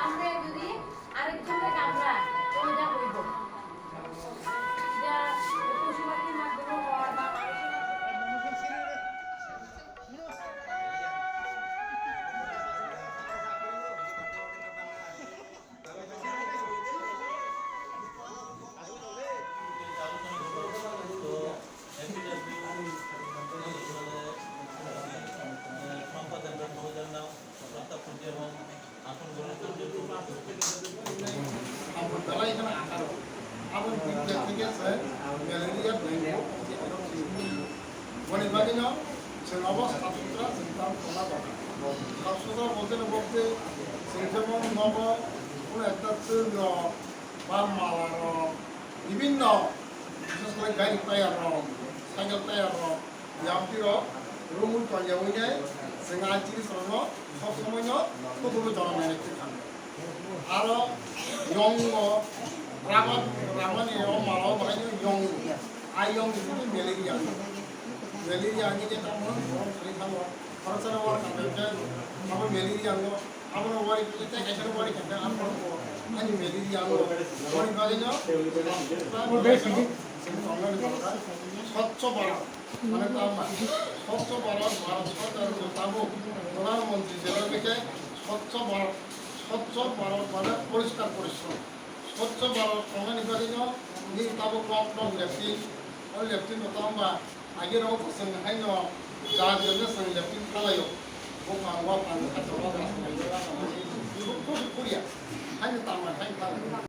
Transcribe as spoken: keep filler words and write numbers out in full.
আমরা যদি আরেকজনকে কামড়া, তাহলে যা হইব। যা পশু পাখির মাধ্যমে হয় বা মানুষের মাধ্যমে। Abo belai kheno atharo. Abo bini theke se malaria, dengue, boni bagwino chwng abo sap sutra chwng tamo tongna dokar. Sap sutra bolte no bolte chwng jemon nogo kuno ekta chwng rok ba mala rok bibinno, bises kore gari tayar rok, cycle tayar rok, Yampirok rumui tongyaui nai, chwng a jinisrokno sob somoino kubui joto nainai khe thang. Aro yongo, rama, ramani o mala o bahai yongo. A yong ni simi malaria. Malaria ni je tamo, borok thani tamo. Khoroksa no war khambai khe, abo malaria no. Abono wari khe tei kaisa no wari khe ang ani malaria ang wari bagwi no. Swchh Bharat mane tamo Swchh Bharat, Bharat Sarkar ni tabuk Pradhan Mantri jeba khe Swchh Bharat, Swchh Bharat mane poriskar porishrom. Swchh Bharat tongnani bagwi no ni tabuk nok nok leptin, o leptin no tamo ba Agirok chwng haino jar jene chwng lepin khalaio. Buphang waphang khatorok chwng khusu khuriya. Haino tangma hai kha.